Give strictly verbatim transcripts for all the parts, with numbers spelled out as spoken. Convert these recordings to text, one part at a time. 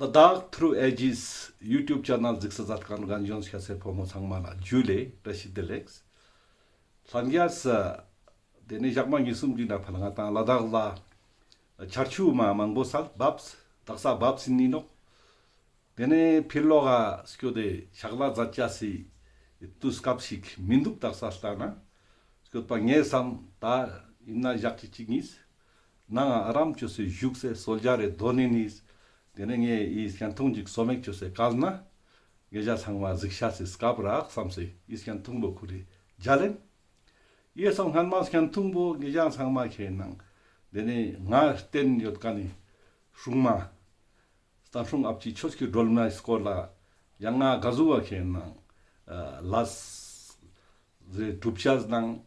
ལ་དྭགས་ཐྲུ་ཨེ་ཇིས་ཡུ་ཊུབ་ཆེ་ནལ་གཟིགས་ས་མཛད་མཁན་རྒན་གཞོན་སྐྱ་སེར་ཕོ་མོ་ཚང་མ་ལ་ཇུ་ལེ་བཀྲ་ཤིས་བདེ་ལེགས། ལྷན་རྒྱས་སི་དེ་ནེ་ཞག་མ་ཉིས་གསུམ་ཅིག་ནེ་ཕར་ལ་ང་དང་ལ་དྭགས་ལ་ཆར་ཆུ་མ་མང་པོ་སལ་བབས་དག་ས་བབས་ཟིན་ནི་ནོག། དེ་ནེ་ཕི་ལོག་ག་སྐྱོད་དེ་ཕྱག་ལས་མཛད་ཅེས་སི་དུས་སྐབས་ཤིག་མི་འདུག། དག་ས་ལྟ་ན་སྐྱོད་པ་ངས་སམ་ད་ཨིན་ན་ཞག་ཅིག་ཅིག་ཉིས་ནང་ཨ་རམ་ཅོས་སེ་བཞུགས་སེ་གསོལ་ཇ་རེ་དོན་ནི་ནིས། དེ་ནེ་ངས་ཨི་སྐྱན་ཐུང་ཅིག་སོ་མེག་ཅོས་སེ་བཀལ་ན་ཉེ་ཞ་ཚང་མ་གཟིགས་ཤེས་སི་སྐབས་རག་སམ་སེ་ཨི་སྐྱན་ཐུང་པོ་ཁུར་རེ་མཇལ་ལེན། ཨི་སང་སྔན་མ་སྐྱན་ཐུང་པོ་ཉེ་ཞ་ཚང་མ་ཁེ་ནང་དེ་ནེ་ང་བསྟེན་ཡོད་མཁན་ནི་སྲུང་མ་སྟན་སྲུང་ཨ་ཕྱི་ཆོས་ཀྱི་སྒྲོལ་མའི་སྐོར་ལ་ཡང་ང་ག་ཟུག་པ་ཁེ་ནང་ལས་རེ་སྒྲུབ་ཅེས་ནང་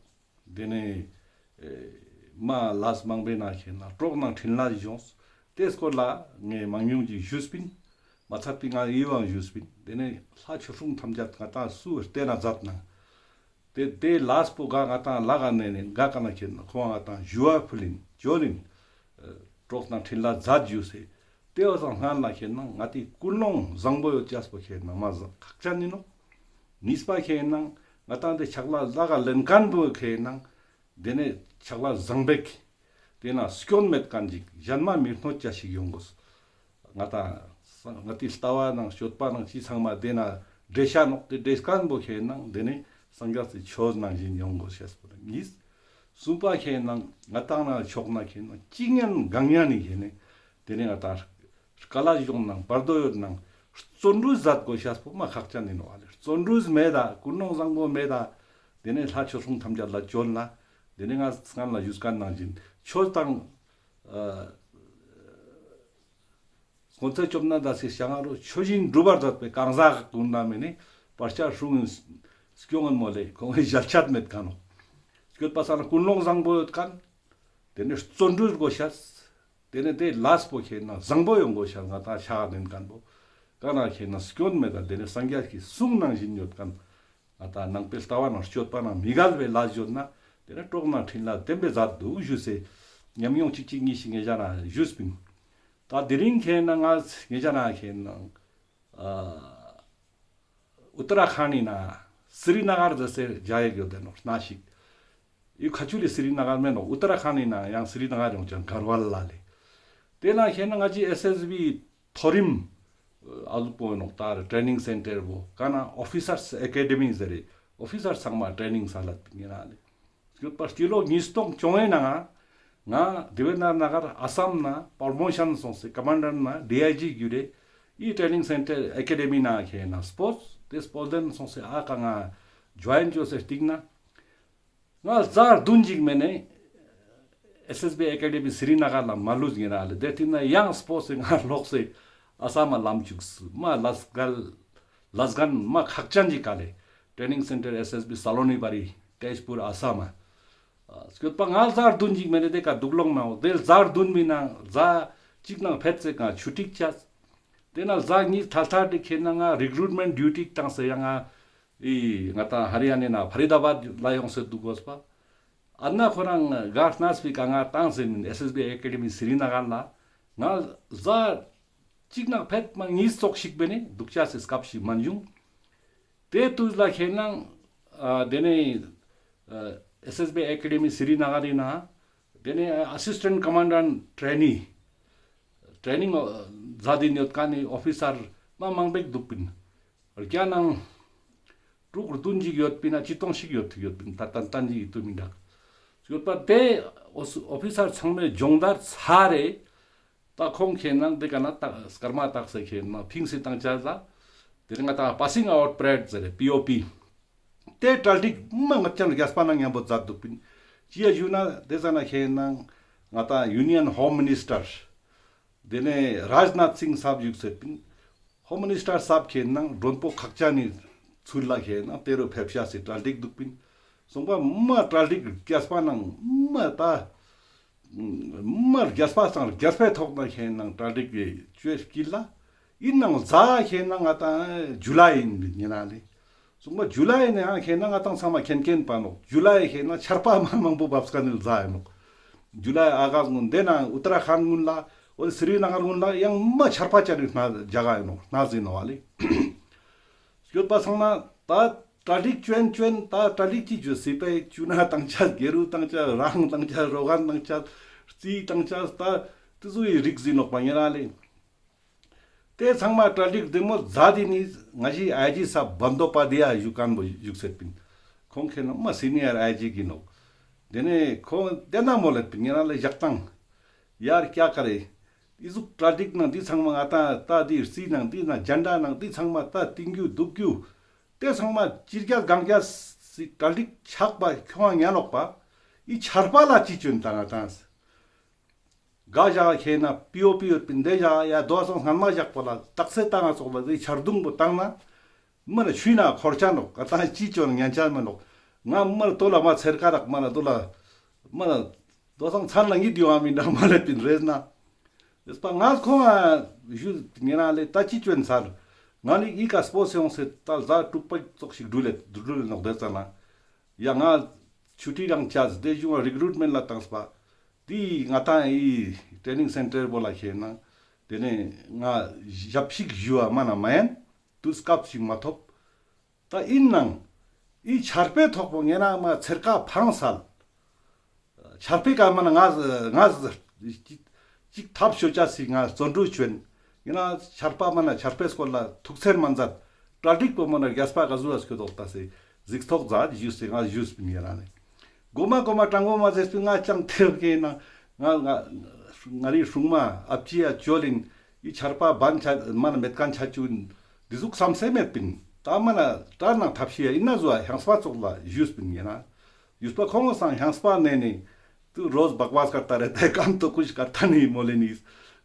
དེ་ནེ་མ་ལས་མང་པོའི་ནང་ཁེ་ནང་གྲོགས་ནང་འཕྲིན་ལས་བྱུང་། དེ་སྐོར་ལ་ངས་མང་ཉུང་ཅིག་ཞུས་པིན། མ་ཚད་པའི་ང་ཡི་བའང་ཞུས་པིན། དེ་ནེ་ལྷ་ཆོས་སྲུང་ཐམས་ཅད་ང་དང་སུ་བསྟེན་ན་མཛད་ནང་དེ་དེ་ལས་པོ་ག་ང་དང་ལ་ག་ནེ་ནེ་ག་ག་ན་ཁེ་ནང་ཁོང་ང་དང་ཞུ་བ་ཕུལ་ལིན་ཅོ་ལིན་གྲོགས་ནང་འཕྲིན་ལས་མཛད་ཞུས་སེ། དེ་བ་སང་སྔན་ལ་ཁེ་ནང་ང་དེ་ཀུན་སློང་བཟང་པོ་ཡོད་ཅེས་པོ་ཁེ་ནང་མ་ཁག་ཅན་ཨིན་ནོག། ཉིས་པ་ཁེ་ནང་ང་དང་དེ་ཕྱག་ལས་ལ་ག་ལེན་མཁན་པོ་ཁེ་ནང་དེ་ནེ་ཕྱག་ལས་བཟང་པོ་དེ་ན་སྐྱོན་མེད་མཁན་ཅིག་གཞན་མ་མི་གནོད་ཅེས་ཤིག་ཡོང་དགོས། ང་དང་ང་དེ་ལྟ་བ་ནང་སྤྱོད་པ་ནང་ཅི་ཚང་མ་དེ་ན་འགྲེལ་བཤད་ནོག། དེ་འགྲེལ་མཁན་པོ་ཁེ་ནང་དེ་ནེ་སངས་རྒྱས་སི་ཆོས་ནང་བཞིན་ཡོང་དགོས་ཤེས་པོ་ནི། གསུམ་པ་ཁེ་ནང་ང་དང་ན་ཕྱོགས་ན་ཁེ་ནང་ཅི་ཉན་གང་ཉན་ནི་ཁེ་ནེ་དེ་ནེ་ང་དང་དཀའ་ལས་བྱུང་ནང་བར་དོ་ཡོད་ནང་བརྩོན་འགྲུས་མཛད་དགོས་ཤེས་པོ་མ་ཁག་ཅན་ཨིན་ནོག་ཨ་ལེ། བརྩོན་འགྲུས་མེད་ད་ཀུན་སློང་བཟང་པོ་མེད་ད་དེ་ནེ་ལྷ་ཆོས་སྲུང་ཐམས་ཅད་ལ་བཅོལ་ན་དེ་ནེ་ང་སྔན་ལ་ཞུས་མཁན་ནང་བཞིན་ཆོས་དང་ཨ་སྔོན་ཚེ་བཅོམ་ལྡན་འདས་སི་ཞལ་སྔ་རུ་ཆོས་བཞིན་སྒྲུབ་པར་མཛད་པའི་གང་ཟག་ཀུན་ལ་མེ་ནེ་བར་ཆད་སྲུང་ངིན་སྐྱོང་ངིན་མོལ་ལེ་ཁོང་གི་ཞལ་ཆད་མེད་མཁན་ནོག། སྐྱོད་པ་སང་ཀུན་སློང་བཟང་པོ་ཡོད་མཁན་དེ་ནེ་བརྩོན་འགྲུས་དགོས་ཤེས། དེ་ནེ་དེ་ལས་པོ་ཁེ་ནང་བཟང་པོ་ཡོང་དགོས་ཤེས། ང་དང་ཕྱག་ལེན་མཁན་པོ་ག་ན་ཁེ་ནང་སྐྱོན་མེད་ད་དེ་ནེ་སངས་རྒྱས་ཀྱི་གསུང་ནང་བཞིན་ཡོད་མཁན། ང་དང་ནང་པའི་ལྟ་བ་ནང་སྤྱོད་པ་ནང་མི་འགལ་བའི་ལས་བཅོ་ན་དེ་ནེ་གྲོགས་ནང་འཕྲིན་ལས་བསྟན་པའི་མཛད་འདུག་ཞུས་སེ་ཉམས་མྱོང་གཅིག་གཅིག་གཉིས་ཤིག་ངེ་ཞ་ན་ཞུས་པིན། ད་དེ་རིང་ཁེ་ནང་ང་ངེ་ཞ་ན་ཁེ་ནང་ཨ་ཨུ་ཏ་ར་ཁཱན་ནི་ནང་སི་རི་ན་གར་ཟེར་སེ་ཇ་ཡེ་གྱོད་དེ་ནོག་ན་ཞིག། ཨི་ཁ་ཆུ་ལི་སི་རི་ན་གར་མེ་ནོག། ཨུ་ཏ་ར་ཁཱན་ནི་ནང་ཡང་སི་རི་ན་གར་ཡོང་ཅན་གར་ཝལ་ལ་ལེ། དེ་ན་ཁེ་ནང་ང་ཅི་ཨེས་ཨེས་བི་མཐོ་རིམ་ཨ་ཟུག་པོ་ནོག། ད་ཊེ་ནིང་སེན་ཊར་བོ་ག་ན་ཨོ་ཕི་སར་སི་ཨེ་ཀེ་ཌེ་མི་ཟེར་རེ་ཨོ་ཕི་སར་ཚང་མ་ཊེ་ནིང་སལ་ལ་ཏེ་ཉེ་ན་ལེ། སྐྱོད་པ་སྤྱི་ལོ་ཉིས་སྟོང་བཅོ་ལྔའི་ནང་ང་དེ་བེ་ན་ན་གར་ཨ་སམ་ན་པྲོ་མོ་ཤན་སོང་སེ་ཀ་མན་ཌར་ན་ཌི་ཨའི་ཇི་གྱུར་རེ། ཨི་ཊེ་ནིང་སེན་ཊར་ཨེ་ཀེ་ཌེ་མི་ནང་ཁེ་ནང་སྤོརྚ་དེ་སྤོརྚ་ལེན་སོང་སེ་ཨ་ཀ་ང་ཇོ་ཡིན་ཅོས་སེ་སྟིང་ན་ང་ཟླ་བདུན་ཅིག་མེ་ནེ་ཨེས་ཨེས་བི་ཨེ་ཀེ་ཌེ་མི་སི་རི་ན་གར་ལ་མ་ལུས་ཉེ་ན་ལེ། དེ་སྟིང་ན་ཡང་སྤོརྚ་སེ་ང་ལོག་སེ་ཨ་སམ་མ་ལམ་བཅུག་སུ་མ་ལས་འགན་ལས་འགན་མ་ཁག་ཅན་ཅིག་ག་ལེ། ཊེ་ནིང་སེན་ཊར་ཨེས་ཨེས་བི་སཱ་ལོ་ནི་བ་རི་ཏེཇ་པུར་ཨ་སམ་མ། སྐྱོད་པ་ང་ཟླ་བདུན་ཅིག་མེ་ནེ་དེ་ཀ་དུག་ལོང་མ་འོ། དེ་ཟླ་བདུན་མི་ནང་ཟླ་གཅིག་ནང་ཕེད་སེ་ཀ་ཆུ་ཊི་ཅས། དེ་ན་ཟླ་གཉིས་ཐལ་ཐལ་དེ་ཁེ་ནང་ང་རི་ཀྲུཊ་མེནྚ་ཌིའུ་ཊི་བཏང་སེ་ཡང་ང་ཨི་ང་དང་ཧ་རི་ཡ་ན་ནེ་ཕ་རི་དཱ་བཱད་ལ་ཡོང་སེ་དུག་གོས་པ། ཨ་ན་ཁོ་རང་གར་ནས་པི་ཀ་ང་བཏང་སེ་མིན་ཨེས་ཨེས་བི་ཨེ་ཀེ་ཌེ་མི་སི་རི་ན་གར་ལ་ང་ཟླ་གཅིག་ནང་ཕེད་མ་གཉིས་ཙོགས་ཤིག་བེ་ནེ་དུག་ཅས་སི་སྐབས་ཤིག་མན་བྱུང་། དེ་དུས་ལ་ཁེ་ནང་ཨ་དེ་ནེ་ཨ་ཨེས་ཨེས་བི་ཨེ་ཀེ་ཌེ་མི་སི་རི་ན་གར་རི་ན་དེ་ནེ་ཨ་སིས་ཊེནྚ་ཀོ་མན་ཌེནྚ་ཊེ་ནི་ཊེ་ནིང་ཨ་ཛད་དེ་ཡོད་མཁན་ནི་ཨོ་ཕི་སར་མ་མང་པོ་དུག་པིན། རྒྱ་ནང་དྲུག་བདུན་ཅིག་ཡོད་པིན་ན་ཅི་ཏོང་ཞིག་ཡོད་ཐུག་ཡོད་པིན། ད་ཏན་ཏན་ཅིག་ཡིད་དུ་མི་འདུག་ཡོད་པ། དེ་ཨོ་ཕི་སར་ཚང་མའི་སྦྱོང་བརྡར་ཚར་རེ། ད་ཁོང་ཁེ་ནང་དེ་ཀ་ན་ད་སྐར་མ་ཏགས་སེ་ཁེ་ནང་ཕིངས་སེ་བཏང་ཅས་ལ། དེ་རིང་ང་ད་པཱ་སིང་ཨའུཊ་པ་རེཌ་ཟེར་རེ་པི་ཨོ་པི། དེ་གྲ་སྒྲིག་མ་ངད་ཅན་རྒྱས་པ་ནང་མཉམ་པོ་མཛད་དུག་པིན། ཅི་ཡ་ཞུ་ན་དེ་ཟ་ན་ཁེ་ནང་ང་ད་ཡུ་ནི་ཡན་ཧོམ་མི་ནིས་ཊར། དེ་ནེ་རཱཇ་ནཱཐ་སིང་སབ་བཞུགས་སེ་པིན། ཧོམ་མི་ནིས་ཊར་སབ་ཁེ་ནང་མགྲོན་པོ་ཁག་ཅན་ནི་ཚུལ་ལ་ཁེ་ནང་དེ་རུ་ཕེབས་ཤེས་སི་གྲ་སྒྲིག་དུག་པིན། སོང་པ་མ་གྲ་སྒྲིག་རྒྱས་པ་ནང་མ་ད་མ་རྒྱས་པ་སང་རྒྱས་པའི་ཐོག་ནེ་ཁེ་ནང་གྲ་སྒྲིག་གི་ཅོས་ཀྱི་ལ། ཨིན་ནང་ཟླ་ཁེ་ནང་ང་ད་ཇུ་ལའི་ཨིན་པིན་ཉེ་ན་ལེ། སོང་པ་ཇུ་ལའི་ནེ་ཡང་ཁེ་ནང་ང་ཏང་ཚང་མ་མཁྱེན་མཁྱེན་པ་ནོག། ཇུ་ལའི་ཁེ་ནང་ཆར་པ་མ་མང་པོ་བབས་ཀ་ནི་ཟླ་ཨིན་ནོག། ཇུ་ལའི་ཨ་གཱསྚ་གུན་དེ་ནང་ཨུ་ཏ་ར་ཁཱན་གུན་ལ་ འོ་སི་རི་ན་གར་གུན་ལ་ཡང་མ་ཆར་པ་ཅན་ནི་ན་ཇ་ག་ཨིན་ནོག་ན་ཟིན་ནོག་ཨ་ལེ། སྐྱོད་པ་སང་ན་ད་གྲ་སྒྲིག་ཅོ་ཨིན་ཅོ་ཨིན། ད་གྲ་སྒྲིག་ཅི་ཅོ་སི་པའི་ཅུ་ན་ཏང་ཅ་གེ་རུ་ཏང་ཅ་རང་ཏང་ཅ་རོ་གན་ཏང་ཅ་རྩི་ཏང་ཅ་ད་ཏེ་ཟུག་གི་རིགས་ཟིན་ནོག་པ་ཉེ་རང་ལེ། ཏེ་ཚང་མ་གྲ་སྒྲིག་དེ་མོ་ཛད་དེ་ནི་ང་ཞི་ཨའི་ཇི་སཱབ་བན་དོ་པ་དི་ཡ་ཞུ་ཁན་བོ་ཞུགས་སེད་པིན། ཁོང་ཁེ་ན་མ་སི་ནི་ཡར་ཨའི་ཇི་གི་ནོག། ཏེ་ནེ་ཁོང་ཏེ་ན་མོལ་ལེད་པིན་ཉེ་རང་ལེ་ཞག་ཏང་ཡར་ཀྱ་ཀ་རེ། འི་ཟུག་གྲ་སྒྲིག་ནང་འི་ཚང་མ་ང་ཏང་ད་འི་རྩི་ནང་འི་ན་ཇན་ཌ་ནང་འི་ཚང་མ་ད་ཏིང་གུ་དུག་གུ། ཏེ་ཚང་མ་ཅི་རྒྱ་གང་རྒྱ་སི་གྲ་སྒྲིག་ཆག་པ་ཁྱོང་ང་ཉན་ནོག་པ། འི་ཆར་པ་ལ་ཅི་ཅོ་ཨིན་ད་ང་ཏང་། ག་ཞག་ཁེ་ན་པི་ཨོ་པི་ཡོད་པིན་ཏེ་ཞག་ཡ་དོ་སང་སྔན་མ་ཞག་པོ་ལ་ཏག་སེ་ཏང་ང་ཙོགས་ལ་འི་ཆར་རྡུང་པོ་ཏང་ན་མ་ན་ཆུ་ན་འཁོར་ཆ་ནོག། ང་ཏང་ཅི་ཅོ་ན་ཉན་ཆ་མ་ནོག། ང་མ་ན་དོ་ལ་མ་ཚེར་ཀ་རག་མ་ན་དོ་ལ་མ་ན་དོ་སང་ཚན་ལ་ངི་དི་བ་མི་འདྲ་མ་ལེ་པིན་རེས་ན། རེས་པ་ང་ཁོང་ང་ཞུ་ཉེ་རང་ལེ་ད་ཅི་ཅོ་ཨིན་ཚར། ང་ནི་འི་ཀ་སྤོ་སེ་ཡོང་སེ་ད་ཟ་དྲུག་པ་ཙོགས་ཤིག་འགྲུལ་ལེ་འགྲུལ་ལེ་ནོག་ཏེ་ཙ་ན། ཡ་ང་ཆུ་ཊི་རང་ཅས་ཏེ་ཞུ་བ་རི་ཀྲུཊ་མེནཊ་ལ་ཏངས་པ། ཏེ་ང་ཏང་འི་ཊྲེ་ནིང་སེན་ཊར་བོ་ལ་ཁེ་ན་ཏེ་ནེ་ང་ཞབས་ཕྱི་ཞུ་བ་མ་ན་མ་ཡན་དུས་སྐབས་ཤིག་མ་ཐོབ། ད་ཨིན་ནང་འི་ཆར་པའི་ཐོག་པོ་ཉེ་རང་མ་ཚེར་ཀ་ཕང་སལ། ཆར་པའི་ཀ་མ་ན་ང་ང་ཅིག་ཐབས་ཤོ་ཅ་སི་ང་བརྩོན་འགྲུས་ཅོ་ཨིན། ཡིན་ན་ཆར་པ་མ་ན་ཆར་པའི་སྐོར་ལ་ཐུགས་འཚེར་མ་མཛད། གྲ་སྒྲིག་པོ་མ་ན་རྒྱས་པ་ག་ཟུག་ལ་སྐྱོད་དོག་ལྟ་སེ་གཟིགས་ཐོག་མཛད་ཞུས་སེ་ང་ཞུས་པིན་ཡ་ར་ནི། གོ་མ་གོ་མ་དྲང་པོ་མ་ཟེར་སྤི་ང་ཅང་ཐེབས་ཀྱི་ན་ང་ང་ང་རི་སྲུང་མ་ཨབ་ཅི་ཡ་ཅོ་ལིན་ཡི་ཆར་པ་བན་ཆ་མ་ན་མེད་ཁན་ཆ་ཅུན་འདི་ཟུག་བསམ་སེ་མེད་པིན། ད་མ་ན་དྲ་ནང་ཐབས་ཤེས་ཡ་ཡིན་ན་ཟུ་ཧ་ཧང་སྤ་ཙོགས་ལ་ཞུས་པིན་ཡ་ན། ཡུས་པ་ཁོང་སང་ཧང་སྤ་ནེ་ནི། ཏུ་རོས་བག་བ་སྐར་ཏ་རེ་ཏེ་ཀམ་ཏོ་ཀུཤ་ཀར་ཏ་ནི་མོ་ལེ་ནི།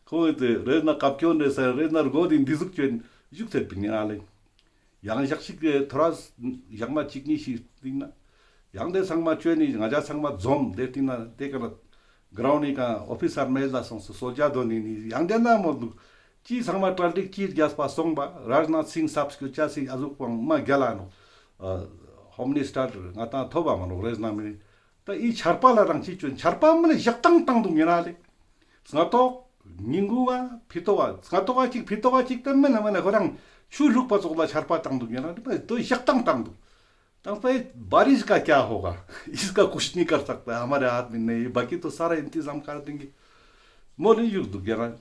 ཁོང་ཏེ་རེ་ན་ཀབ་ཀྱོན་རེ་ས་རེ་ན་རྒོ་དི་འདི་ཟུག་ཅོན་ཞུགས་ཚེ་པིན་ཡ་ལེ། ཡང་ཞག་ཞིག་གི་ཐོ་རས་ཞག་མ་གཅིག་གཉིས་ཤིག་སྟིང་ན། ཡང་ཏེ་ཚང་མ་ཅོན་ནི་ང་ཅག་ཚང་མ་འཛོམས་ཏེ་སྟིང་ན་ཏེ་ཀ་ན་གྲའུན་ནི་ཀ་ཨོ་ཕི་སར་མེལ་ལ་སོང་སོ་སོ་ཇ་དོ་ནི་ནི་ཡང་ཏེ་ན་མོ་འདུག། ཅི་ཚང་མ་གྲ་སྒྲིག་ཅི་རྒྱས་པ་སོང་པ་རཱཇ་ནཱཐ་སིང་སབ་སྐྱོད་ཅ་སི་ཨ་ཟུག་པང་མ་རྒྱ་ལ་ནོ། ཧོམ་མི་ནི་སི་ཊར་ང་ཏང་ཐོབ་པ་མ་ནོ་རེས་ན་མི་ནི། ད་འི་ཆར་པ་ལ་རང་ཅི་ཅོན་ཆར་པ་མ་ནི་ཞག་ཏང་ཏང་འདུག་ཉེ་ར་ལེ། སྔ་ཏོག་ཉིན་གུང་བ་ཕི་ཏོག་བ་སྔ་ཏོག་བ་ཅིག་ཕི་ཏོག་བ་ཅིག་ཏེ་མེ་ན་མེ་ན་ཁོ་རང་ཆུ་ལུག་པ་ཙོགས་ལ་ཆར་པ་ཏང་འདུག་ཉེ་ར་ལེ། པ་དོ་ཞག་ཏང་ཏང་འདུག། ཏང་པ་བ་རིས་ཀ་ཀྱ་ཧོ་ག་ཨིས་ཀ་ཀུཤ་ནི་ཀར་སག་ཏ་ཧ་མ་རེ་ཧ་ཐ་མི་ནེ་བ་ཀི་ཏོ་སཱ་ར་ཨིན་ཏི་ཛམ་ཀར་ཏིང་གི་མོ་ལི་ཡུག་འདུག་ཉེ་ར།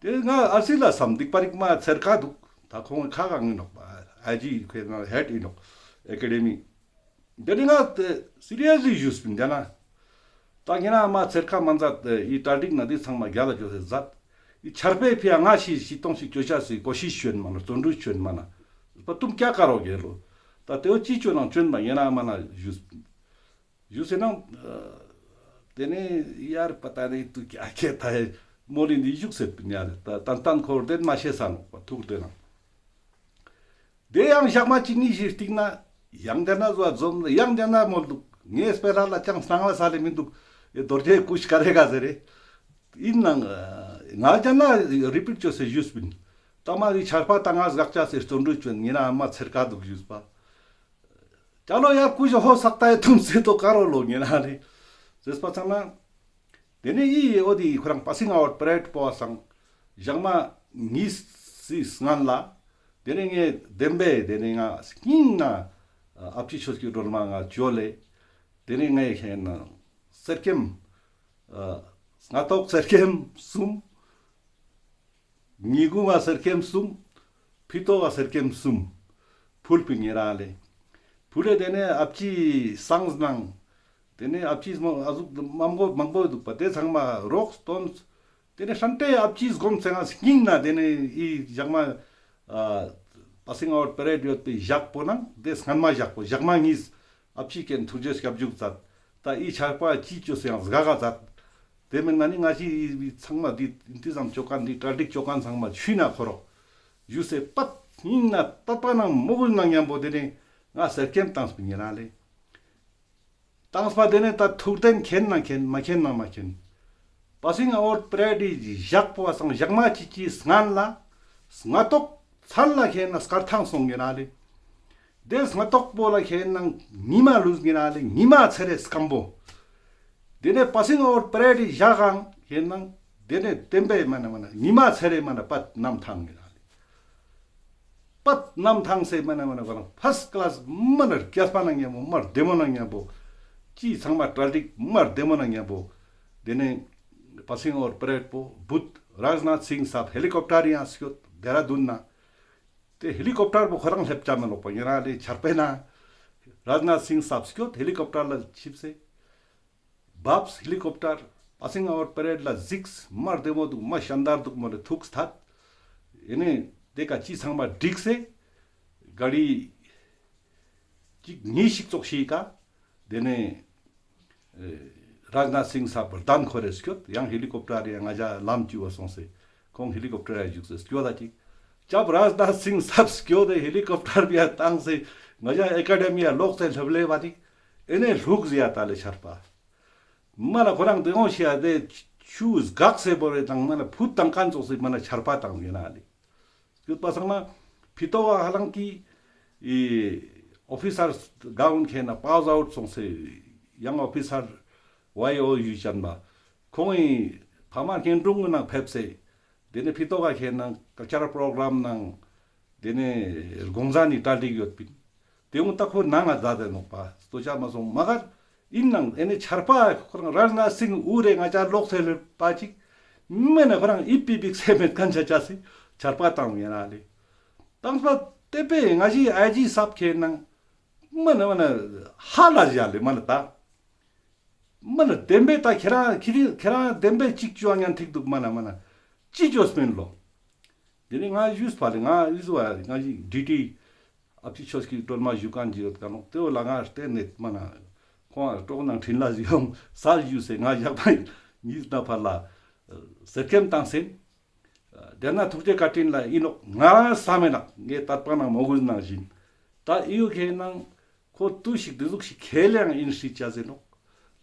ཏེ་ང་ཨ་སི་ལ་སམ་འདུག་པ་རིག་མ་ཚེར་ཁ་འདུག། ད་ཁོང་ཁ་གང་ཡིན་ནོག་པ། ཨའི་ཇི་ཁོས་ང་ཧེཌ་ཡིན་ནོག་ཨེ་ཀ་ཌེ་མི། ཏེ་ནི་ང་ཏེ་སི་རི་ཡས་ལི་ཞུས་པིན་ཏེ་ན། ད་ཉེ་ར་མ་ཚེར་ཁ་མ་མཛད་ཏེ་འི་གྲ་སྒྲིག་ན་འདི་ཚང་མ་རྒྱ་ལ་ཅོ་སེ་མཛད། འི་ཆར་པའི་ཕི་ཡ་ང་ཤི་ཤི་ཏོང་ཤིག་ཅོ་ཤ་སི་ཀོ་ཤིཤ་ཅོན་མ་ན་བརྩོན་འགྲུས་ཅོན་མ་ན། པ་ཏུམ་ཀྱ་ཀ་རོ་གེ་ལོ། ད་ཏེ་བོ་ཅི་ཅོ་ནང་ཅོན་པ་ཉེ་ར་མ་ན་ཞུས་པིན། ཞུ་སེ་ནང་། ཏེ་ནེ་ཡར་པ་ཏ་ནེ་ཏུ་ཀྱ་ཁྱེ་ཐ་ཧེ་མོ་ལི་འདི་ཞུགས་སེ་པིན་ཡ་ལེ། ད་ཏན་ཏན་ཁོར་ཏེ་མ་ཤེས་ས་ནོག་པ་ཐུག་ཏེ་ནང་། ཏེ་ཡང་ཞག་མ་གཅིག་གཉིས་ཤིག་སྟིང་ན་ཡང་ཏེ་ན་ཟོ་འཛོམས་ཡང་ཏེ་ན་མོལ་འདུག། ངའི་སྤེ་ར་ལ་ཅང་སྣང་ལ་ས་ལེ་མི་འདུག། ཨེ་རྡོ་རྗེ་ཀུཤ་ཀ་རེ་ག་ཟེར་རེ། ཡིན་ནང་ང་ཏེ་ན་རི་པིཊ་ཅོས་སེ་ཞུས་པིན། ཏ་མ་འི་ཆར་པ་ཏ་ང་སྒག་ཅ་སེ་བརྩོན་འགྲུས་ཅོན་ཉེ་ར་མ་ཚེར་ཀ་འདུག་ཞུས་པ། ཅ་ལོ་ཡ་ཀུ་ཞོ་ཧོ་སག་ཏ་ཡ་ཐུམ་སེ་ཏོ་ཀ་རོ་ལོ་ཉེ་ར་ལེ། ཟེར་པ་ཚང་ན། ཏེ་ནེ་འི་འོ་དི་ཁོ་རང་པ་སིང་ཨའུཊ་པ་རེཌ་པོ་བ་སང་ཞག་མ་གཉིས་སི་སྔན་ལ། ཏེ་ནེ་ངས་དེམ་བེ་ཏེ་ནེ་ང་སྙིང་ན་ཨ་ཕྱི་ཆོས་ཀྱི་སྒྲོལ་མ་ང་ཅོ་ལེ། ཏེ་ནེ་ངས་ཁེ་ན་གསེར་སྐྱེམས་ཨ་སྔ་ཏོག་གསེར་སྐྱེམས་གསུམ། ཉི་གུང་བ་གསེར་སྐྱེམས་གསུམ། ཕི་ཏོག་བ་གསེར་སྐྱེམས་གསུམ། ཕུལ་པིན་ཉེ་ར་ལེ། ཕུལ་ལེ་ཏེ་ནེ་ཨ་ཕྱི་སངས་ནང་། ཏེ་ནེ་ཨ་ཕྱི་མ་ཨ་ཟུག་མང་པོ་མང་པོ་འདུག་པ་ཏེ་ཚང་མ་རོགས་སྟོན། ཏེ་ནེ་ཧྲན་ཏེ་ཨ་ཕྱི་སྒོམ་ཚེ་ང་སྙིང་ན་ཏེ་ནེ་འི་ཞག་མ་ཨ་པ་སིང་ཨའུཊ་པ་རེཌ་ཡོད་པའི་ཞག་པོ་ནང་ཏེ་སྔན་མ་ཞག་པོ་ཞག་མ་གཉིས། ཨ་ཕྱི་ཀེན་ཐུགས་རྗེ་སྐྱབས་འཇུག་མཛད། ད་འི་ཆར་པ་ཅི་ཅོས་སེ་ཡང་སྒ་ག་མཛད། དེ་མིན་ན་ནི་ང་ཞི་ཚང་མ་འདི་འདི་ཙམ་ཅོ་ཁན་འདི་གྲ་སྒྲིག་ཅོ་ཁན་ཚང་མ་ཆུ་ན་ཁོ་རོག་ཞུས་སེ་པད་སྙིང་ན་དད་པ་ནང་མོས་གུས་ནང་མཉམ་པོ་དེ་ནི་ང་གསེར་སྐྱེམས་བཏང་སྤིན་ཡིན་ན་ལེ། བཏང་སྤ་དེ་ནི་ད་ཐུགས་བདེན་མཁྱེན་ན་མཁྱེན་མ་མཁྱེན་ན་མ་མཁྱེན། པ་སིང་ཨའུཊ་པ་རེཌ་ཞག་པོ་བ་སང་ཞག་མ་ཅིག་ཅིག་སྔན་ལ་སྔ་ཏོག་ཚར་ལ་ཁེན་ན་སྐར་ཐང་སོང་ཡིན་ན་ལེ། དེ་སྔ་ཏོག་པོ་ལ་ཁེན་ན་ཉི་མ་ལུས་ཡིན་ན་ལེ། ཉི་མ་ཚེ་རེ་སྐམ་པོ། དེ་ནས་པ་སིང་ཨའུཊ་པ་རེཌ་ཞག་གང་ཁེན་ན་ དེ་ནས་བསྟན་པའི་མ་ན་མ་ན་ཉི་མ་ཚེ་རེ་མ་ན་པད་གནམ་ཐང་ཡིན་ན་ལེ། པད་གནམ་ཐང་སེ་མ་ན་མ་ན་ག་ལ་ཕར་སི་ཀ་ལ་སི་མ་ན་རྒྱས་པ་ན་མཉམ་པོ་མ་བདེ་མོ་ན་མཉམ་པོ་ཅི་ཚང་མ་གྲ་སྒྲིག་མ་བདེ་མོ་ན་མཉམ་པོ་དེ་ནས་པ་སིང་ཨའུཊ་པ་རེཌ་པོ་བུད། རཱཇ་ནཱཐ་སིང་སཱབ་ཧེ་ལི་ཀོབ་ཊར་ཡང་སྐྱོད་དེ་ར་དུན་ན། དེ་ཧེ་ལི་ཀོབ་ཊར་པོ་ཁོ་རང་སླེབས་ཅ་མེ་ལོག་པ་ཡིན་ན་ལེ། ཆར་པའི་ན་རཱཇ་ནཱཐ་སིང་སཱབ་སྐྱོད་ཧེ་ལི་ཀོབ་ཊར་ལ་ཆིབས་སེ། བབས་ཧེ་ལི་ཀོབ་ཊར་པ་སིང་ཨའུཊ་པ་རེཌ་ལ་གཟིགས། མ་བདེ་མོ་འདུག་མ་ཤན་དར་འདུག་མོ་ལེ་ཐུགས་ཐད། ཡིན་ནི་དེ་ཀ་ཅི་ཚང་མ་འགྲིག་སེ་ག་རི་གཅིག་གཉིས་ཤིག་ཙོགས་ཤིག་ག་དེ་ནས་རཱཇ་ནཱཐ་སིང་སཱབ་བར་དན་ཁོ་རེ་སྐྱོད། ཡང་ཧེ་ལི་ཀོབ་ཊར་ཡང་ང་ཅ་ལམ་བཅུ་བ་སོང་སེ་ཁོང་ཧེ་ལི་ཀོབ་ཊར་ཡང་བཞུགས་སེ་སྐྱོད་ད་ཅིག་ཅབ་རཱཇ་ནཱཐ་སིང་སཱབ་སྐྱོད་དེ་ཧེ་ལི་ཀོབ་ཊར་བི་ཡ་བཏང་སེ་ང་ཅ་ཨེ་ཀ་ཌེ་མི་ཡ་ལོག་སེ་ལྷབ་ལེ་བ་ཅིག་ཨེ་ནས་ལྷུག་ཟེ་ཡ་ད་ལེ་ཆར་པ། མ་ན་ཁོ་རང་དེ་འོང་ཤི་ཡ་དེ་ཆུ་སྒག་སེ་བོར་རེ་དང་མ་ན་ཕུད་དང་ཀན་ཙོགས་སེ་མ་ན་ཆར་པ་དང་ཡིན་ན་ལེ། སྐྱོད་པ་སང་ན་ཕི་ཏོ་བ་ཧ་ལང་གི་ཨི་ཨོ་ཕི་སར་གའུན་ཁེ་ན་པཱས་ཨའུཊ་སོང་སེ་ཡང་ཨོ་ཕི་སར་ཝའི་ཨོ་ཡུ་ཅན་པ་ཁོང་ངི་ཕ་མ་གཉེན་དྲུང་གི་ནང་ཕེབས་སེ་དེ་ནས་ཕི་ཏོ་བ་ཁེ་ན་ཀལ་ཅར་པྲོ་གྲམ་ནང་དེ་ནས་དགོང་ཟ་ནི་གྲ་སྒྲིག་ཡོད་པིན། དེ་འོང་ད་ཁོ་ནང་ང་ཛད་དེ་ནོག་པ་ལྟོས་ཆ་མ་སོང་མ་གར། ཡིན་ནང་ཨེ་ནི་ཆར་པ་ཁོ་རང་རཱཇ་ནཱཐ་སིང་འུ་རེ་ང་ཅ་ལོག་སེ་ལེ་པ་ཅིག་མེ་ན་ཁོ་རང་ཨི་པི་པིག་སེ་མེད་ཁན་ཆ་ཆ་སི་ཆར་པ་བཏང་ཡིན་ན་ལེ། བཏང་པ་དེ་པེ་ང་ཞི་ཨའི་ཇི་སཱབ་ཁེ་ནང་མ་ན་མ་ན་ཧ་ལ་ཞ་ལེ་མ་ན་ད། མ་ན་བདེན་པའི་ད་ཁྱེད་རང་ཁྱེད་རང་ཁྱེད་རང་བདེན་པའི་ཅིག་ཅོ་ཉན་ཐིག་འདུག་མ་ན་མ་ན་ཅི་ཅོས་མིན་ལོ། དེ་ནི་ང་ཡུས་པ་ལེ་ང་ཡུས་པ་ང་ཞི་ཌི་ཊི་ཨ་ཕྱི་ཆོས་ཀྱི་སྒྲོལ་མ་བཞུགས་ཁན་ཅིག་ཡོད་ཀ་ནོག་དེ་བོ་ལ་ང་བརྟེན་ནས་མ་ན་ཁོང་གྲོགས་ནང་འཕྲིན་ལས་ཡོང་ས་ཞུས་སེ་ང་ཞག་པ་ཉིས་ན་ཕར་ལ་ཟེར་ཁེམ་བཏང་སེ། དེ་ན་ཐུགས་རྗེ་བཀའ་དྲིན་ལ་ཨིན་ནོག་ང་བསམ་མེད་ནག་ངའི་དད་པ་ནང་མོས་གུས་ནང་བཞིན། ད་ཨི་ཡོ་ཁེ་ནང་ཁོ་ཏུ་ཞིག་དེ་ཟུག་ཞིག་ཁས་ལེན་ཨིན་ཧྲི་ཅ་ཟེར་ནོག་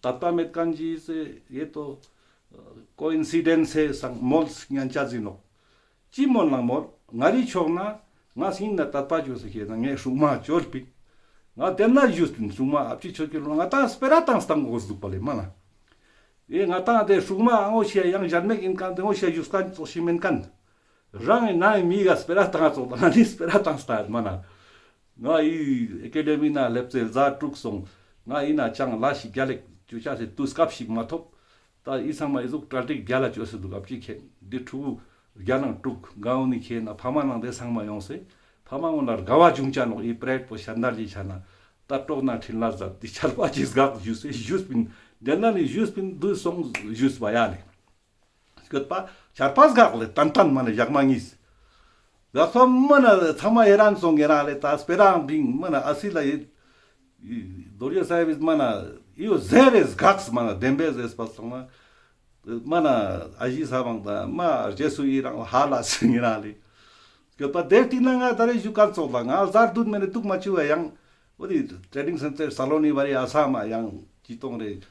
དད་པ་མེད་ཁན་ཅིག་སེ་ཡེ་ཏོ་ཀོ་ཨིན་སི་ཌེན་སི་སེ་སང་མོལ་ཉན་ཅ་ཟེར་ནོག་ཅི་མོལ་ནང་མོལ་ང་རི་ཕྱོགས་ན་ང་སིང་ན་དད་པ་ཅོས་སེ་ཁེ་ན་ངའི་སྲུང་མ་ཅོལ་པིན། ང་དེ་ན་ཞུས་པིན་སྲུང་མ་ཨ་ཕྱི་ཆོས་ཀྱི་ལོ་ང་ད་སྤེ་ར་བཏང་སྟངས་གོ་ཟུག་པ་ལེ་མ་ན། ཨེ་ང་ཏང་དེ་སྲུང་མ་ཨང་ངོ་ཤེས་ཡང་ཞན་མེད་ཨིན་ཁན་དེ་ངོ་ཤེས་ཡུས་ཁན་ཙོགས་ཤིག་མེན་ཁན། རང་ངི་ནང་ངི་མི་ག་སྤེ་ར་ཏང་ཙོགས་ང་ནི་སྤེ་ར་ཏང་སྟ་མ་ན། ང་ཨི་ཨེ་ཀེ་ཌེ་མི་ན་ལེབ་ཙེ་ཟ་དྲུག་སོང་། ང་ཨི་ན་ཅང་ལ་ཞིག་རྒྱ་ལེགས་ཅུ་ཆ་སེ་དུས་སྐབས་ཤིག་མ་ཐོབ། ད་ཨི་ཚང་མ་ཨི་ཟུག་གྲ་སྒྲིག་རྒྱ་ལ་ཅོས་སེ་འདུག་ཨ་ཕྱི་ཁེ་འདི་ཕྲུ་གུ་རྒྱ་ནང་དྲུག་ག་འོ་ནི་ཁེ་ན་ཕ་མ་ནང་དེ་ཚང་མ་ཡོང་སེ་ཕ་མ་འོ་ན་དགའ་བ་བྱུང་ཅ་ནོག་ཨི་པྲེད་པོ་ཤན་དར་ལི་ཆ་ན། ད་གྲོགས་ན་འཕྲིན་ལས་ཟབ་འདི་ཆར་པ་ཅིག་སྒག་ཞུས་སེ་ཞུས་པིན། དེ་ན་ནི་ཞུས་པིན་དུས་སོང་ཞུས་པ་ཡ་ལེ། སྐྱོད་པ་ཆར་པ་སྒག་ལེ་ཏན་ཏན་མ་ན་ཞག་མ་གཉིས། སྒག་སོ་མ་ན་ཚང་མ་ཧེ་རན་སོང་ངེ་རང་ལེ་ད་སྤེ་ར་འང་བིང་མ་ན་ཨ་སི་ལ་ཡེ། རྡོ་རྗེ་ས་ཡིབ་མ་ན་ཡོ་ཟེར་རེ་སྒག་མ་ན་བདེན་པའི་ཟེར་པ་སོང་ན། མ་ན་ཨ་ཞི་ས་བང་ད་མ་རྗེས་སུ་ཡི་རང་ཧ་ལ་སི་ངེ་རང་ལེ། སྐྱོད་པ་དེ་ཏི་ན་ང་ད་རེ་ཞུ་ཀ་ཙོགས་ལ་ང་ཟར་དུད་མེ་ནི་དུག་མ་ཅུ་བ་ཡང་། འོ་དེ་ཊེ་ནིང་སེན་ཊར་སཱ་ལོ་ནི་བ་རི་ཨ་ས་མ་ཡང་ཅི་གཏོང་རེ།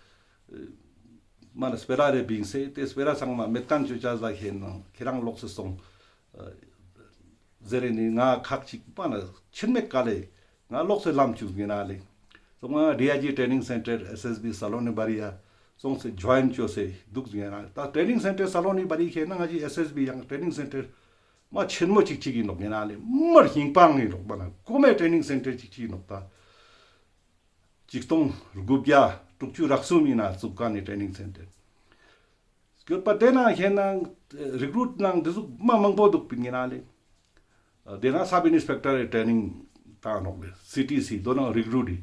མ་ན་སྤེ་ར་རེ་བིང་སེ་དེ་སྤེ་ར་ཚང་མ་མེད་ཁན་ཅོ་ཅ་ཟ་ཁེ་ན་ཁེ་རང་ལོག་སེ་སོང་། ཟེར་རེ་ནི་ང་ཁག་ཅིག་པ་ན་ཆེན་མེད་ཀ་ལེ་ང་ལོག་སེ་ལམ་ཅུག་ཡིན་ན་ལེ། སོང་ང་ཌི་ཨའི་ཇི་ཊེ་ནིང་སེན་ཊར་ཨེས་ཨེས་བི་སཱ་ལོ་ནི་བ་རི་ཡ་སོང་སེ་ཇོ་ཡིན་ཅོས་སེ་དུག་ཡིན་ན་ད་ཊེ་ནིང་སེན་ཊར་སཱ་ལོ་ནི་བ་རི་ཁེ་ན་ང་ཅི་ཨེས་ཨེས་བི་ཡང་ཊེ་ནིང་སེན་ཊར་མ་ཆེན་མོ་ཅིག་ཅིག་ཡིན་ནོག་ཡིན་ན་ལེ་མར་ཧིང་པང་ཡིན་ནོག་པ་ན་གོ་མེ་ཊེ་ནིང་སེན་ཊར་ཅིག་ཅིག་ཡིན་ནོག་ད། ཆིག་སྟོང་དགུ་བརྒྱ་དྲུག་ཅུ་རག་གསུམ་ཡིན་ན་བཙུགས་ཀ་ནི་ཊེ་ནིང་སེན་ཊར། སྐྱོད་པ་དེ་ན་ཁེ་ན་རིག་རུཊ་ནང་འདི་ཟུག་མ་མང་པོ་འདུག་པིན་ཡིན་ན་ལེ། དེ་ན་སབ་ཨིན་སྤེག་ཊར་རི་ཊེ་ནིང་ཏང་ནོག་ལེ་སི་ཊི་སི་དོ་ནང་རིག་རུཊ་རི།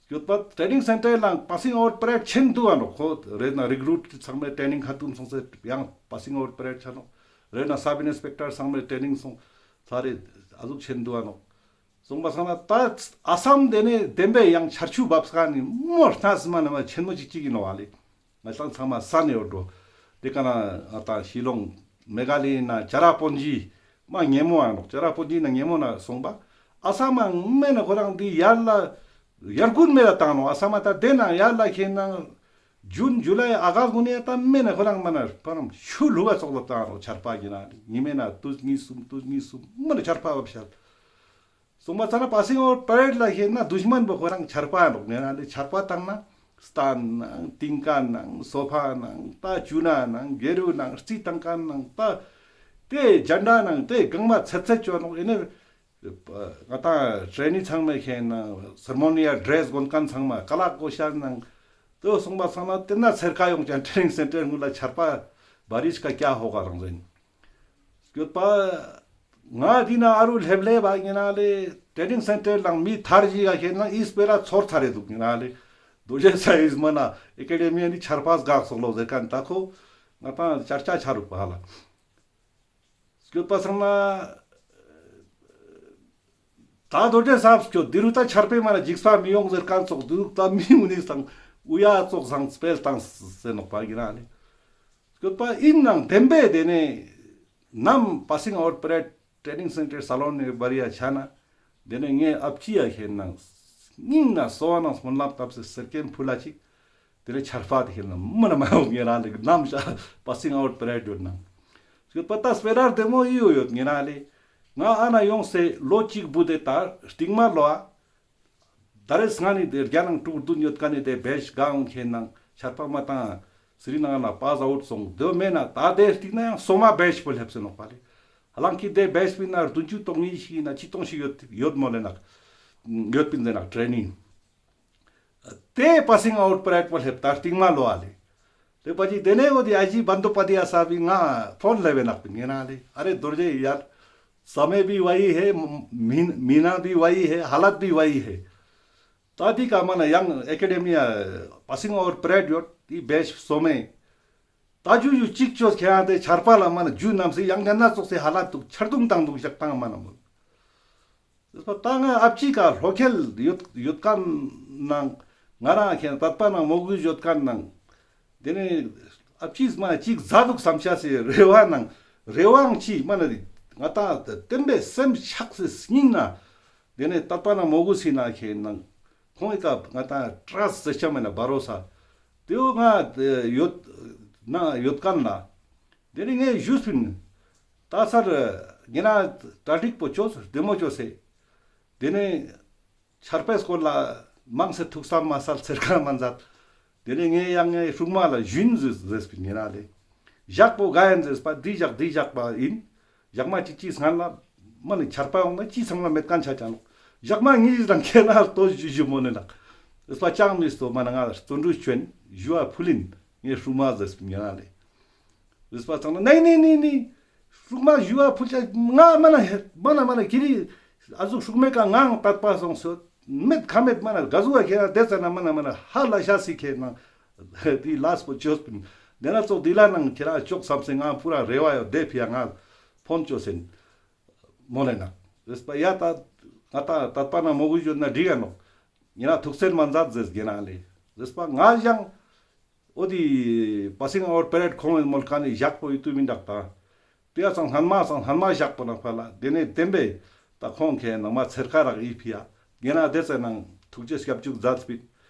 སྐྱོད་པ་ཊེ་ནིང་སེན་ཊར་ལ་པ་སིང་ཨའུཊ་པ་རེཌ་ཆེན་དུ་བ་ནོག་ཁོ་རེ་ན་རིག་རུཊ་ཚང་མའི་ཊེ་ནིང་ཁ་ཏུན་སོང་སེ་ཡང་པ་སིང་ཨའུཊ་པ་རེཌ་ཆ་ནོག་རེ་ན་སབ་ཨིན་སྤེག་ཊར་ཚང་མའི་ཊེ་ནིང་སོང་ས་རེ་ཨ་ཟུག་ཆེན་དུ་བ་ནོག་སོང་པ་སང་ན་ད་ཨ་སམ་དེ་ནས་བདེན་པའི་ཡང་ཆར་ཆུ་བབས་ཀ་ནི་མོ་སྣ་སི་མ་ན་མ་ཆེན་མོ་ཅིག་ཅིག་ཡིན་ནོག་ཨ་ལེ། ང་ཚང་ཚང་མ་ས་ནས་འོ་འགྲོ། དེ་ཀ་ན་ང་ད་ཤི་ལོང་མེ་ག་ལི་ན་ཅ་ར་པོན་ཇི་མ་ཉེ་མོ་ཨ་ནོག་ཅ་ར་པོན་ཇི་ན་ཉེ་མོ་ན་སོང་པ་ཨ་ས་མ་མེ་ན་ཁོ་རང་འདི་ཡར་ལ་ཡར་རྒུན་མེ་ལ་བཏང་ནོག་ཨ་ས་མ་ད་དེ་ན་ཡར་ལ་ཁེ་ན་ཇུན་ཇུ་ལའི་ཨ་ག་སི་གུན་ཡ་ད་མེ་ན་ཁོ་རང་མ་ན་ཕ་རམ་ཆུ་ལུག་ག་ཙོགས་ལ་བཏང་ནོག་ཆར་པ་ཡིན་ན་ཉི་མེ་ན་དུས་གཉིས་གསུམ་དུས་གཉིས་གསུམ་མ་ན་ཆར་པ་བབས་ཤར། སོང་པ་ཙ་ན་པ་སིང་ཨའུཊ་པ་རེཌ་ལ་ཤེས་ན་དུཤ་མན་པོ་ཁོ་རང་ཆར་པ་ལོག་ངེ་རང་ལས་ཆར་པ་བཏང་ན་ སྟན་ནང་ཏིང་ཀ་ནང་སོ་ཕ་ནང་ད་ཅུ་ན་ནང་གེ་རུ་ནང་རྩི་ཏང་ཀ་ནང་ད་དེ་ཇན་ཌ་ནང་དེ་གང་མ་ཚེ་ཚེ་ཅོ་ནོག་ཨེ་ནེ། ང་ཏང་ཊྲེ་ནི་ཚང་མ་ཁེན་ནང་སེ་རེ་མོ་ནི་ཡལ་ཌྲེས་གོན་ཁན་ཚང་མ་ཀ་ལག་གོ་ཤ་ནང་དེ་སོང་པ་སང་ན་དེ་ན་ཚེར་ཀ་ཡོང་ཅན་ཊྲེ་ནིང་སེན་ཊར་ངུ་ལ་ཆར་པ་བ་རིས་ཀ་ཀྱ་ཧོ་ག་རང་ཟེན། སྐྱོད་པ། ང་འདི་ན་ཨ་རུ་ལྷེབ་ལྷེབ་བ་ཉེ་ན་ལེ། ཊྲེ་ནིང་སེན་ཊར་ལང་མི་ཐར་ཞིག་ག་ཁེན་ན་ཨི་སྤེ་ར་ཚོར་ཚར་རེ་འདུག་ཉེ་ན་ལེ། རྡོ་རྗེ་ས་ཡིས་མ་ན་ཨེ་ཀ་ཌེ་མི་ཡ་ནི་ཆར་པ་གག་སོག་ལོ་ཟེར་ཁན་ད་ཁོ་ང་ཏང་ཅར་ཅ་ཆ་རུག་པ་ཧ་ལ། སྐྱོད་པ་སང་ན། ད་རྡོ་རྗེ་ས་སྐྱོད་འདི་རུ་ད་ཆར་པེ་མ་ན་འཇིགས་པ་མི་ཡོང་ཟེར་ཁན་ཙོག་འདུག་ད་མི་འུ་ནི་སང་འུ་ཡ་ཙོག་སང་སྤེལ་ཏང་ཟེར་ནོག་པ་ཉེ་ན་ལེ། སྐྱོད་པ་ཨིན་ནང་བདེན་པའི་དེ་ནས་ནམ་པ་སིང་ཨའུཊ་པ་རེཌ་ཊྲེ་ནིང་སེན་ཊར་སཱ་ལོན་ནས་བར་ཡ་ཆ་ན་དེ་ནས་ངའི་ཨབ་ཅི་ཡ་ཁེན་ནང་སྙིང་ན་སོ་བ་ནང་སྨོན་ལམ་བཏབ་སེ་སེར་ཀེམ་ཕུལ་ལ་ཅིག་དེ་ནས་ཆར་པ་དེ་ཁེན་ནང་མ་ན་མ་ཡོང་ཉེ་རང་ལེ་ནམ་ཞག་པ་སིང་ཨའུཊ་པ་རེཌ་ཡོད་ནང་སྐྱོད་པ་ད་སྤེ་ར་བདེ་མོ་ཡི་ཡོད་ཉེ་རང་ལེ། ང་ཨ་ན་ཡོང་སེ་ལོ་གཅིག་བུ་དེ་ད་སྟིང་མ་ལོ་ཨ། ད་རེས་སྔ་ནི་དེ་རྒྱ་ནང་དྲུག་བདུན་ཡོད་ཀ་ནི་དེ་བེཤ་གང་ཁེན་ནང་ཆར་པ་མ་ཏང་སི་རི་ན་གར་ན་པཱས་ཨའུཊ་སོང་དེ་མེད་ན་ད་དེ་སྟིང་ན་ཡང་སོ་མ་བེཤ་པོ་ལྷེབ་སེ་ནོག་པ་ལེ། ཧ་ལང་ཀི་དེ་བེཤ་པིན་ན་བདུན་ཅུ་སྟོང་གཉིས་ཤིག་ན་ཆིག་སྟོང་ཞིག་ཡོད་ཡོད་མོ་ལེ་ནག་ཡོད་པིན་ཟེར་ནག་ཊྲེ་ནིང་། དེ་པ་སིང་ཨའུཊ་པ་རེཌ་པོ་ལྷེབ་ད་སྟིང་མ་ལོ་ཨ་ལེ། ལེ་པ་ཅིག་དེ་ནས་འོ་དེ་ཨ་ཇི་བན་དོ་པ་དི་ཡ་ས་བི་ང་ཕོན་ལེ་བེ་ནག་པིན་ཉེ་ན་ལེ། ཨ་རེ་རྡོ་རྗེ་ཡར་समय भी वही है, महीना भी वही है, हालत भी वही है. ད་དེ་ཀ་མ་ན་ཡང་ཨེ་ཀ་ཌེ་མི་ཡ་པ་སིང་ཨའུཊ་པ་རེཌ་ཡོད་དེ་བེཤ་སོ་མེ། ད་ཇུ་ཇུ་གཅིག་ཅོས་ཁྱེད་ཡང་དེ་ཆར་པ་ལ་མ་ན་ཇུ་ནམ་སེ་ཡང་ཉན་ན་ཙོགས་སེ་ཧ་ལ་འདུག་ཆར་རྡུང་བཏང་འདུག་ཞག་བཏང་མ་ན་མོལ། ད་ང་ཨབ་ཅི་ཀ་ལྷོ་ཁལ་ཡོད་ཡོད་ཀ་ནང་ང་རང་ཁྱེད་དད་པ་ནང་མོས་གུས་ཡོད་ཀ་ནང་དེ་ནས་ཨབ་ཅིས་མ་ཅིག་ཟ་འདུག་བསམ་ཤ་སེ་རེ་བ་ནང་རེ་བའང་ཅི་མ་ན་དེ་ང་ད་བསྟན་པའི་སེམས་ཆགས་སེ་སྙིང་ན་དེ་ནས་དད་པ་ནང་མོས་གུས་སི་ན་ཁྱེད་ནང་ཁོང་གི་ཀ་ང་ད་ཏྲས་ཟེར་ཆ་མེད་ན་བ་རོ་ས་དེའོ་ང་ཡོད་ན་ཡོད་ཀ་ན་དེ་ནས་ངས་ཞུས་པིན། ད་སར་ཉེ་ན་གྲ་སྒྲིག་པོ་ཅོས་བདེ་མོ་ཅོས་སེ། དེ་ནས་ཆར་པའི་སྐོར་ལ་མང་སེ་ཐུགས་བསམ་མ་སལ་ཚེར་ཁ་མ་མཛད། དེ་ནས་ངས་ཡང་ངའི་སྲུང་མ་ལ་ཞུན་ཟེར་ཟེར་པིན་ཉེ་ན་ལེ། ཞག་པོ་ག་ཡན་ཟེར་པ་འདི་ཞག་འདི་ཞག་པ་ཡིན། ཞག་མ་ཅིག་ཅིག་སྔན་ལ་མ་ནི་ཆར་པ་ཡོང་ན་ཅི་ཚང་མ་མེད་ཁན་ཆ་ཅང་ལོ། ཞག་མ་ངི་རང་ཁྱེད་ན་ལྟོ་ཞུ་ཞུ་མོ་ནི་ལག་ཟེར་པ་ཅང་མི་སྟོ་མ་ན་ང་ལ་བརྩོན་འགྲུས་ཆོན་ཞུ་བ་ཕུལ་ཡིན་ངའི་སྲུང་མ་ཟེར་པིན་ཉེ་ན་ལེ། ཟེར་པ་ཚང་ན་ནི་ནི་ནི་ནི་སྲུང་མ་ཞུ་བ་ཕུལ་ཆ་ང་མ་ན་མ་ན་མ་ན་ཁྱེད་རི་ཨ་ཟུག་སྲུང་མེད་ཀ་ངའང་དད་པ་སོང་སོད་མེད་ཁ་མེད་མ་ན་ག་ཟུག་བ་ཁྱེད་ར་དེ་ཙ་ན་མ་ན་མ་ན་ཧ་ལ་ཤ་སི་ཁྱེད་ནང་དེ་ལས་པོ་ཅོས་པིན། དེ་ན་ཙོག་དེ་ལ་ནང་ཁྱེད་ར་ཅོག་བསམ་སེ་ང་པུ་ར་རེ་བ་ཡོད་དེ་ཕི་ཡ་ང་ཕོན་ཅོས་སེན་མོ་ལེ་ན། ཟེར་པ་ཡ་ད་ང་ད་དད་པ་ན་མོས་གུས་ཡོད་ན་འགྲིག་ག་ནོག་ཉེ་ན་ཐུགས་སེལ་མ་མཛད་ཟེར་གེ་ན་ལེ། ཟེར་པ་ང་ཡང་འོ་དེ་པ་སིང་ཨའུཊ་པ་རེཌ་ཁོང་མོལ་ཁན་ནི་ཞག་པོ་ཡོད་དུ་མི་འདུག་ད། དེ་ཡ་ཚང་སྔན་མ་ཚང་སྔན་མ་ཞག་པོ་ནང་ཕ་ལ་དེ་ནས་བདེན་པའི་ད་ཁོང་ཁྱེད་ནང་མ་ཚེར་ཁ་རག་ཡི་ཕི་ཡ་ཉེ་ན་དེ་ཚེ་ནང་ཐུགས་རྗེ་སྐྱབས་འཇུག་མཛད་པིན།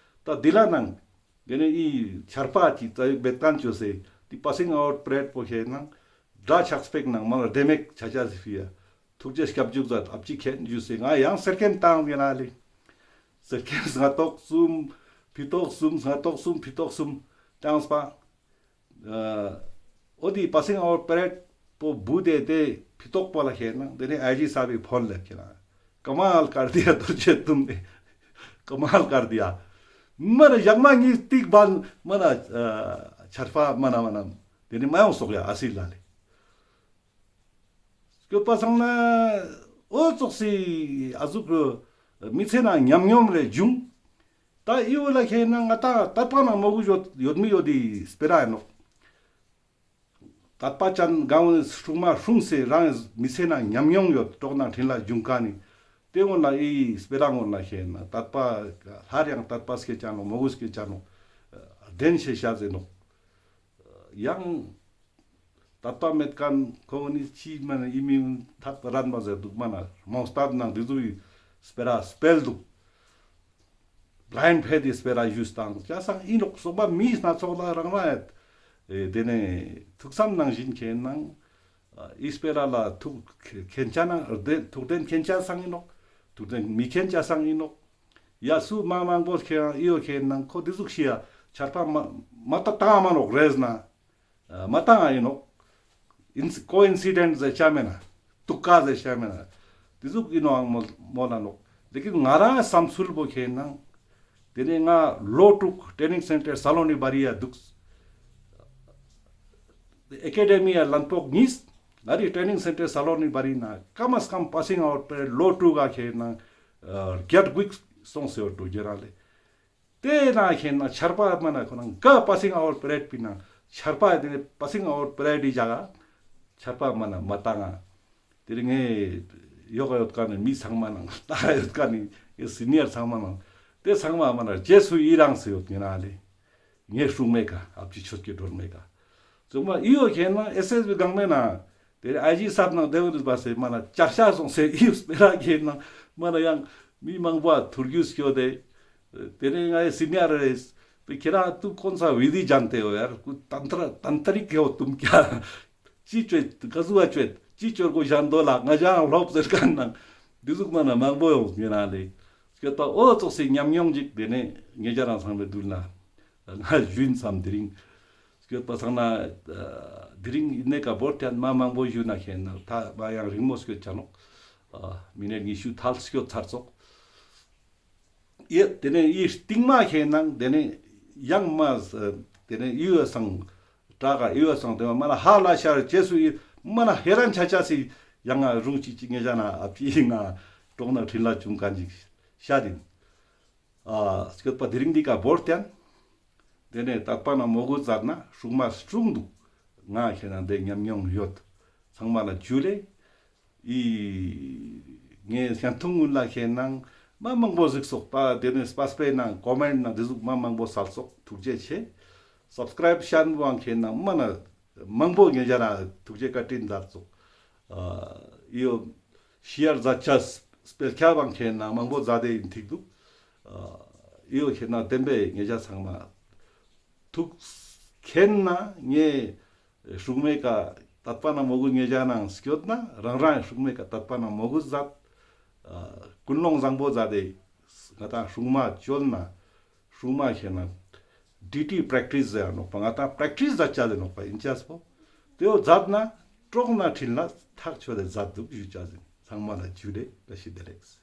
ད་དེ་ལ་ནང་དེ་ནས་ཨི་ཆར་པ་ཅིག་ཙ་ཡི་བེད་ཀན་ཅོས་སེ་དེ་པ་སིང་ཨའུཊ་པ་རེཌ་པོ་ཁྱེད་ནང་དགྲ་ཆགས་པེག་ནང་མ་ལ་བདེ་མེད་ཆ་ཆ་སི་ཕི་ཡ། ཐུགས་རྗེ་སྐྱབས་འཇུག་མཛད་ཨབ་ཅི་ཁྱེད་འཇུ་སེ་ང་ཡང་སེར་ཁེམ་བཏང་ཡིན་ན་ལེ། སེར་ཁེམ་སྔ་ཏོག་གསུམ་ཕི་ཏོག་གསུམ་སྔ་ཏོག་གསུམ་ཕི་ཏོག་གསུམ་བཏང་སྤ། འོ་དེ་པ་སིང་ཨའུཊ་པ་རེཌ་པོ་བུ་དེ་དེ་ཕི་ཏོག་པོ་ལ་ཁྱེད་ནང་དེ་ནས་ཨ་ཇི་ས་བི་ཕོན་ལེབ་ཁྱེད་ན་ཀ་མཱལ་ཀར་དི་ཡ་རྡོ་རྗེ་བཟུམ་ནི་ཀ་མཱལ་ཀར་དི་ཡ། མ་ར་ཞག་མ་ངི་ཏིག་བན་མ་ན་ཆར་པ་མ་ན་མ་ན་དེ་ནས་མ་ཡོང་སོག་ཡ་ཨ་སི་ལ་ལེ། སྐྱོད་པ་སང་ན་འོ་ཙོགས་སི་ཨ་ཟུག་གི་མི་ཚེ་ན་ཉམས་མྱོང་རེ་བྱུང་། ད་ཨི་བོ་ལ་ཁྱེད་ན་ང་ད་དད་པ་ན་མོས་གུས་ཡོད་ཡོད་མི་ཡོད་དེ་སྤེ་ར་ཡིན་ནོག་དད་པ་ཅན་གང་བོ་ནི་སྲུང་མ་སྲུང་སེ་རང་མི་ཚེ་ན་ཉམས་མྱོང་ཡོད་གྲོགས་ན་འཕྲིན་ལ་བྱུང་ཀ་ནི་དེ་སྔོན་ལ་ཨི་སྤེ་ར་སྔོན་ལ་ཁྱེད་ན་དད་པ་སླར་ཡང་དད་པ་སྐྱེ་ཅན་ནོག་མོས་གུས་སྐྱེ་ཅན་ནོག་བདེན་ཤེས་བྱ་ཟེར་ནོག་ཡང་དད་པ་མེད་ཁན་ཁོང་ནི་ཅི་མ་ན་ཨི་མིང་ཐག་རན་པ་ཟེར་འདུག་མ་ན་མོང་སྟབས་ནང་འདི་ཚོའི་སྤེ་ར་སྤེལ་འདུག་བླའིན་ཕེ་དི་སྤེ་ར་ཞུས་དང་ཅ་སང་ཨིན་ནོག་སོགས་པ་མིའི་སྣ་ཚོགས་ལ་རང་རང་ཡ་དེ་ནས་ཐུགས་བསམ་ནང་བཞིན་ཁྱེད་ནང་ཨི་སྤེ་ར་ལ་ཐུགས་མཁྱེན་ཆ་ནང་ཐུགས་དྲན་མཁྱེན་ཆ་སང་ཨིན་ནོག་ཐུགས་དྲན་མི་མཁྱེན་ཆ་སང་ཨིན་ནོག་ཡ་སུ་མ་མང་པོ་ཁེ་ཡང་ཨི་ཡོ་ཁེ་ནང་ཁོ་དེ་ཟུག་ཤི་ཡ་ཆར་པ་མ་མ་ཏ་ཏང་མ་ནོག་རེས་ན། མ་ཏང་ཨིན་ནོག། ཨིན་ཀོ་ཨིན་སི་ཌེན་ཟེར་ཆ་མེ་ན། ཏུག་ཀ་ཟེར་ཆ་མེ་ན། དེ་ཟུག་ཨིན་ནོག་མོལ་མོལ་ལ་ནོག། ལེ་ཀིན་ང་རང་བསམ་ཚུལ་པོ་ཁེ་ནང་། དེ་ནས་ང་ལོ་དྲུག་ཊྲེ་ནིང་སེན་ཊར་སཱ་ལོ་ནི་བ་རི་ཡ་དུག། ཨེ་ཀེ་ཌེ་མི་ཡ་ལན་ཕོག་གཉིས། ང་རི་ཊྲེ་ནིང་སེན་ཊར་སཱ་ལོ་ནི་བ་རི་ན་ཀམ་སེ་ཀམ་པ་སིང་ཨའུཊ་པེ་རེཌ་ལོ་དྲུག་ག་ཁེ་ནང་། བརྒྱད་དགུ་སོང་སེ་ཡོད་དོ་ཁྱེ་རང་ལེ། དེ་ན་ཁེ་ན་ཆར་པ་མ་ན་ཁོ་ན་ག་པ་སིང་ཨའུཊ་པེ་རེཌ་པི་ན་ཆར་པ་དེ་ནས་པ་སིང་ཨའུཊ་པེ་རེཌ་དི་ཇ་ག་ཆར་པ་མ་ན་མ་ཏང་ང་། དེ་རིང་ངས་ཡོག་ཡོད་ཀ་ནི་མི་ཚང་མ་ནང་ལྟ་ཡོད་ཀ་ནི་ངའི་སི་ནི་ཡར་ཚང་མ་ནང་དེ་ཚང་མ་མ་ན་རྗེས་སུ་ཡི་རང་སེ་ཡོད་ངེ་ན་ལེ། ངའི་སྲུང་མེ་ཀ་ཨབ་ཅི་ཆོད་ཀྱི་སྒྲོལ་མེ་ཀ། ཚང་མ་ཨི་ཡོ་ཁེ་ན་ཨེས་ཨེས་བི་སྒང་མེ་ན། དེ་ཨའི་ཇི་སབ་ནང་དེ་བོ་རིས་པ་སེ་མ་ན་ཅར་ཤ་སོང་སེ་ཨི་ཡོ་སྤེ་ར་ཁེ་ན་མ་ན་ཡང་མི་མང་པོ་ཐུར་རྒྱུས་སྐྱོ་དེ། དེ་ནས་ངའི་སི་ནི་ཡར་རེས་པེ་ཁྱེ་རང་ཏུ་ཀོན་ས་བི་དི་ཇན་ཏེ་ཡོ་ཡར་ཀུ་ཏན་ཏ་ར་ཏན་ཏ་རིག་ཁེ་བོ་ཏུམ་ཀྱ། ཅི་ཅོད་ག་ཟུ་བ་ཅོད་ཅི་ཅོར་གོ་ཞན་དོ་ལ་ང་ཅང་ལོབ་ཟེར་ཀ་ནང་། དེ་ཟུག་མ་ན་མང་པོ་ཡོང་ངེ་ན་ལེ། སྐྱོད་པ་ཨོ་ཙོག་སེ་ཉམས་མྱོང་ཅིག་དེ་ནས་ངེ་ཅ་རང་ཚང་མེ་དུལ་ན། ང་ཞུན་སམ་དེ་རིང་། སྐྱོད་པ་སང་ན་དེ་རིང་ཨིན་ནེ་ཀ་བོར་ཐན་མ་མང་པོ་ཞུ་ན་ཁེ་ན་ད་མ་ཡང་རིང་མོ་སྐྱོད་ཆ་ནོག། མི་ནེ་ཉི་ཤུ་ཐལ་སྐྱོད་ཚར་ཙོག། ཡེ་དེ་ནས་ཡི་སྟིང་མ་ཁེ་ནང་དེ་ནས་ཡང་མ་དེ་ནས་ཡུ་ཨེ་སང་དྲག་ག་ཡུ་ཨེ་སང་དེ་མ་ན་ཧ་ལ་ཤར་ཅེས་སུ་ཡི་མ་ན་ཧེ་རན་ཆ་ཆ་སི་ཡང་ང་རུང་ཅིག་ཅིག་ངེ་ཅ་ན་ཨབ་ཅི་ང་གྲོགས་ན་ཁྲིན་ལ་བྱུང་ཀ་ཅིག་ཤ་རིན། ཨ་སྐྱོད་པ་དེ་རིང་འདི་ཀ་བོར་ཏེན། དེ་ནས་དད་པ་ན་མོས་གུས་མཛད་ན་སྲུང་མ་སྲུང་འདུག། ང་ཁེ་ན་དེ་ཉམས་མྱོང་ཡོད། ཚང་མ་ལ་ཇུ་ལེ། ཨི་ངས་ཤན་ཐུང་ངུན་ལ་ཁེ་ནང་མ་མང་པོ་གཟིགས་སོག་པ་དེ་ནས་སྤ་སྤེ་ནང་ཀོ་མེན་ནང་དེ་ཟུག་མ་མང་པོ་སལ་སོག་ཐུགས་རྗེ་ཆེ། སབ་སི་ཀ་རེབ་ཤན་བང་ཁེ་ནང་མ་ན་མང་པོ་ངེ་ཅ་ན་ཐུགས་རྗེ་བཀའ་དྲིན་མཛད་སོག། ཨ་ཡོ་ཤི་ཡར་མཛད་ཆ་སྤེལ་ཁྱ་བང་ཁེ་ནང་མང་པོ་མཛད་དེ་ཡིན་ཐིག་འདུག། ཨ་ཡོ་ཁེ་ནང་བདེན་པའི་ངེ་ཅ་ཚང་མ་ཐུགས་མཁྱེན་ན་ངས་སྲུང་མེ་ཀ་དད་པ་ན་མོས་གུས་ངེ་ཅ་ནང་སྐྱོད་ན་རང་རང་སྲུང་མེ་ཀ་དད་པ་ན་མོས་གུས་མཛད། ཨ་ཀུན་སློང་བཟང་པོ་མཛད་དེ་ང་དང་སྲུང་མ་བཅོལ་ན་སྲུང་མ་ཁེ་ན་ཌི་ཊི་པྲེག་ཊིས་ཟེར་ནོག་པ་ང་དང་པྲེག་ཊིས་མཛད་ཆ་ཟེར་ནོག་པ་ཨིན་ཅས་པོ། དེའོ་མཛད་ན་གྲོགས་ན་ཁྲིན་ལ་ཐག་ཆོད་དེ་མཛད་འདུག་ཞུ་ཆ་ཟིན། ཚང་མ་ལ་ཇུ་ལེ་བཀྲ་ཤིས་བདེ་ལེགས།